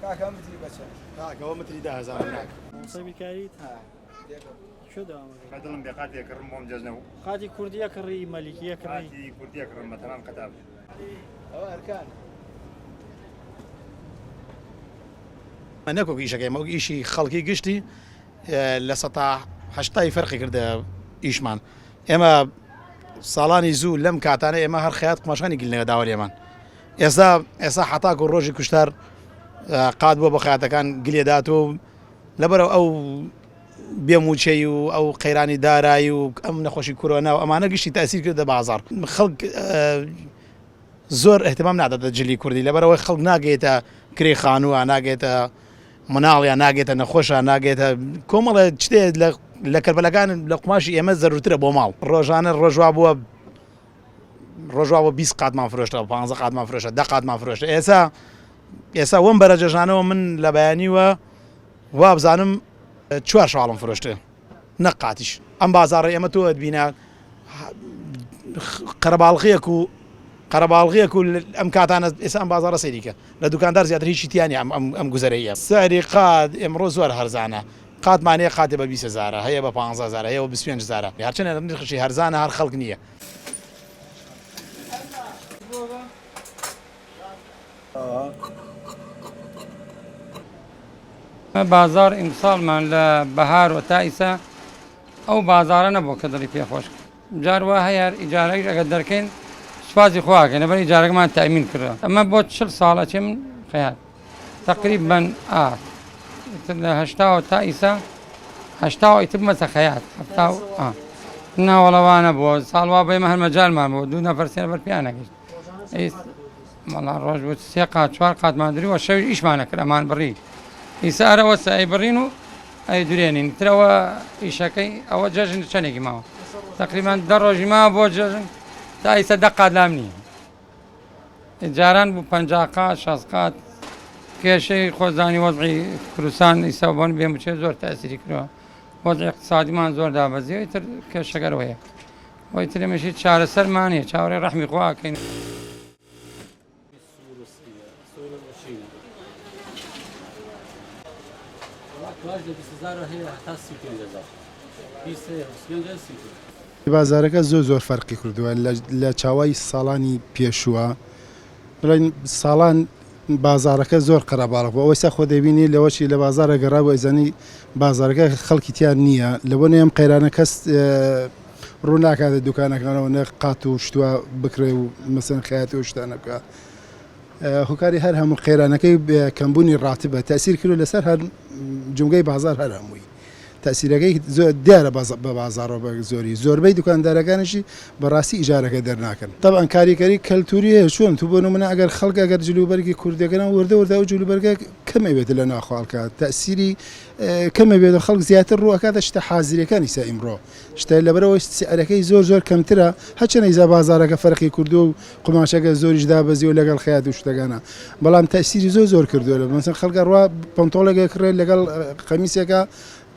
کاکە ئەم متری بە چەند؟ کاکە ئەوە متری 10000 ناکە. مامۆستای بیرکاریت؟ کوێ دەوام ئەکەی؟ بە دڵم بێ قاتێ کڕم بۆم جەژنە و. قاتی کوردی ئەکڕی مەلیکی ئەکڕی؟ قاتی کوردی ئەکڕم بە تەمام قەتاب. ئەوە ئەرکانە. نەک وەک ئیشەکەی ئێمە وەک ئیشی خەڵکی گشتی لە سەتا هەشتای فەرقی کردە ئیشمان ئێمە ساڵانی زوو لەم کاتانە ئێمە هەر خەیات قوماشانی گلنەوە داوە لێمان ئێستا ئێستا حتاکو ڕۆژی کوشتار قات بووە بە خەیاتەکان گلێدات و لەبەرەوە ئەو بێ موچەی و ئەو قەیرانی دارایی و ئەم نەخۆشی کۆرۆنا و ئەمانە گشتی تاسیر کردە بازار خەڵک زۆر اهتمام ناداتە جلی کوردی لەبەرەوەی خەڵک ناگەیتە کرێ خانووە ناگەیتە مناڵیان ناگەیتە نەخۆشە ناگەیتە کۆمەڵە شتێ لە کەربەلەکان لە قوماشی ئێمە زەرورترە بۆ ماڵ ڕۆژانە ڕۆژوا بووە ڕۆژوا بۆ 20 قاتمان فرۆشتە 15 قاتمان فرۆشتە دە قاتمان فرۆشتە ئێسا ئێسا وەم بەرە جەژانەوە من لە بەیانیوە وابزانم چوار شاڵم فرۆشتێ نەک قاتیش ئەم بازاڕەی ئێمە تۆ ئەتبینە قەرەباڵغیەک و قەرەباڵغیەک و ئەم کاتانە ئێستا ئەم بازاڕە سەیریکە لە دوکاندار زیاتر هیچی تیا نیە ئەم ئەم گوزەرەیە سعری قات ئێمڕۆ زۆر هەرزانە قاتمان هەیە قاتێ بە 20 هەزارە هەیە بە 15 هەزارە هەیە بە 25 هەزارە هەرچەندە نرخشی هەرزانە هەر خەڵک نییە. بازاڕ ئیمساڵمان لە بەهارەوە تا ئیسا ئەو بازاڕە نەبووە کە دڵی پێ خۆش کرد جار وا هەیە هەر ئیجارەیش ئەگەر دەرکەین سوپاسی خوا ئەکەین لەبەر ئیجارەکەمان تەئمین کردوە ئەمە بۆ 40 ساڵ ئەچێ من خەیات تەقریبەن ئا ئیتر لە هەشتاوە تا ئیسا هەشتاوە ئیتر بمەسە خەیات هەفتا و ئا ناوەڵە وا نەبووە ساڵ وا بێمە هەر مەجالمان بوو دوو نەفەر سێ نەفەر پێیان نەگەیشت وەڵا ڕۆژ بوو سێ قات چوار قاتمان دری وە شەویش ئیشمان ئەکرد ئەمان بڕی ئیسا ئەرە وەسە ئەی بڕین و ئەی درێنین ترەوە ئیشەکەی ئەوە جەژن چەندێکی ماوە تقریبان دە ڕۆژی ماوە بۆ جەژن تا ئیسا دە قات لام نییە جاران بوو پ قات شەست قات کێشەی خۆزانی وەزعی کوردستان ئیسا بۆن بێ موچێ زۆر تەسیری کردووە وەزعی اقتصادیمان زۆر دابەزیوە ئیتر کێشەگەرەوەیە ئەوەی تر ئێمەش هیچ چارەسەرمان نیە چاوەڕێی ڕەحمی خوا ئەکەین. بازارەکە زۆر زۆر فەرقی کردووە لە چاوای ساڵانی پێشووە بڵێن ساڵان بازاڕەکە زۆر قەرەباڵغ بوو ئەوەی سا خۆ دەبینی لەوەچی لە بازاڕە گەڕابوو ئەیزانی بازاڕەکە خەڵکی تیا نییە لەبۆنەی ئەم قەیرانە کەس ڕوو ناکاتە دوکانەکانەوە نە قات و شتوە بکڕێ و مەسەن خەیاتی و شتانە بکە هۆکاری هەر هەموو قەیرانەکەی کەمبوونی ڕاتبە تەسیر کرد لەسەر هەر جومگەی بازار هەر هەمووی تەئسیرەکەی زۆر دیارە بە بازاڕەوە بە زۆری زۆربەی دوکاندارەکانیشی بەڕاستی ئیجارەکە دەرناکەن. تەبعەن کاریگەری کەلتوری هەیە چۆن تو بۆ نمونە ئەگەر خەڵک ئەگەر جلوبەرگی کوردیەکەن وردە وردە ئەو جلوبەرگە کەم ئەبێت لە ناو خەڵکا تەئسیری کەم ئەبێت و خەڵک زیاتر ڕوو ئەکاتە شتە حازریەکان ئیسا ئیمڕۆ شتە لەبەرئەوەی سعرەکەی زۆر زۆر کەمترە هەرچەنە ئیسا بازاڕەکە فەرقی کردووە و قوماشەکە زۆریش دابەزیوە لەگەڵ خەیات و شتەکانا بەڵام تەئسیری زۆر زۆر کردووە لە مەسەن خەڵک ئەڕوا پەنتۆڵێک ئەکڕێت لەگەڵ قەمیسێکا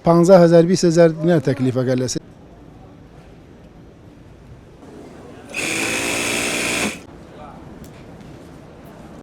15000 20000 دینار تەکلیفەکە لەسەر.